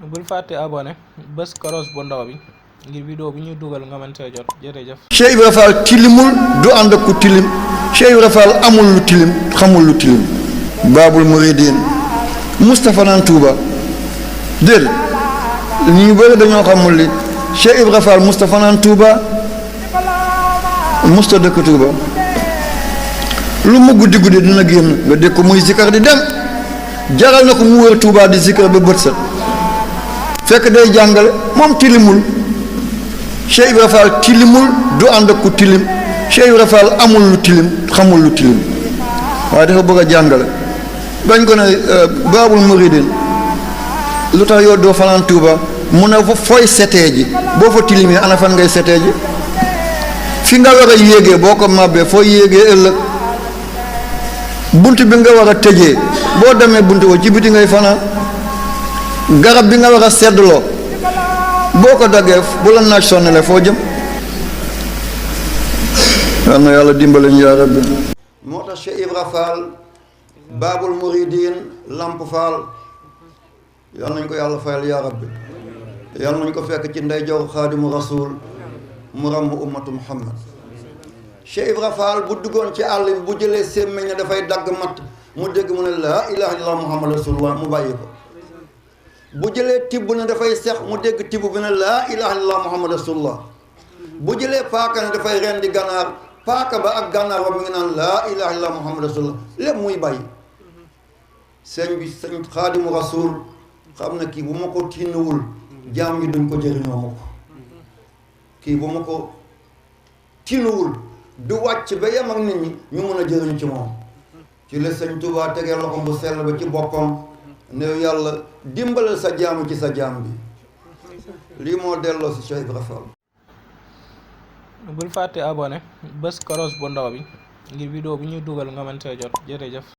bul fàtte abonné bés koros bu ndaw bi ngir vidéo bu ñuy dugal nga mën see jot jërëjëf. Cheikh Ibra Fall tilimul du ànd ak ku tilim Cheikh Ibra Fall amul lu tilim xamul lu tilim Baabul Muridiin Moustapha naan Touba déedéet ñu bëri dañoo xamul li Cheikh Ibra Fall Moustapha naan Touba musta dëkk Touba lu mu guddi guddi dina génn nga dégg ko muy zikar di dem jaral na ko mu wër Touba di zikar ba bët set fekk day jàngale moom tilimul Cheikh Ibra Fall tilimul du ànd ak ku tilim Cheikh Ibra Fall amul lu tilim xamul lu tilim waaye dafa bëgg a jàngale bañ ko ne Baabul Muridiin lu tax yow doo fanaan Touba mu ne fa fooy setee ji boo fa tilimee ana fan ngay setee ji fi nga war a yéegee boo ko màbbee foo yéegee ëllëg bunt bi nga war a tëjee boo demee bunt ba ci biti ngay fanaan garab bi nga war a seddloo boo ko daggee bu la naaj sonnale foo jëm yal na yàlla dimbale ñu yaa rabbi. moo tax Cheikh Ibra Fall Baabul Muridiin Lamp Fall yal nañ ko yàlla fayal yaa rabbi yal nañ ko fekk ci ndeyjoor Xaadimu Rasuul mu ràmm ummatu Muhammad. Cheikh Ibra Fall bu duggoon ci àll bi bu jëlee sémmiñ ne dafay dagg matt mu dégg mu ne laa ilaaha illallaah Muhammad rasulullah mu bàyyi ko bu jëlee tibb ne dafay sex mu dégg tibb bi ne laa ilaaha illallaah Muhammad rasulullah bu jëlee paaka ne dafay rendi ganaar paaka ba ak ganaar ba mu ngi naan laa ilaaha illallaah Muhammad rasulullah lépp muy bàyyi. sëñ bi sëñ Xaadimu Rasuul xam na kii bu ma ko tiinuwul jaam yi duñ ko jëriñoo ma ko kii bu ma ko tiinuwul du wàcc ba yem ak nit ñi ñu mën a jëriñu ci moom ci la sëñ Tuubaa tegee loxoom bu sell ba ci boppam ne yàlla dimbalal sa jaam ci sa jaam bi lii moo delloo si Cheikh Ibra Fall. bul fàtte abonné bés koros bu ndaw bi ngir vidéo bu ñuy dugal nga mën see jot jërëjëf.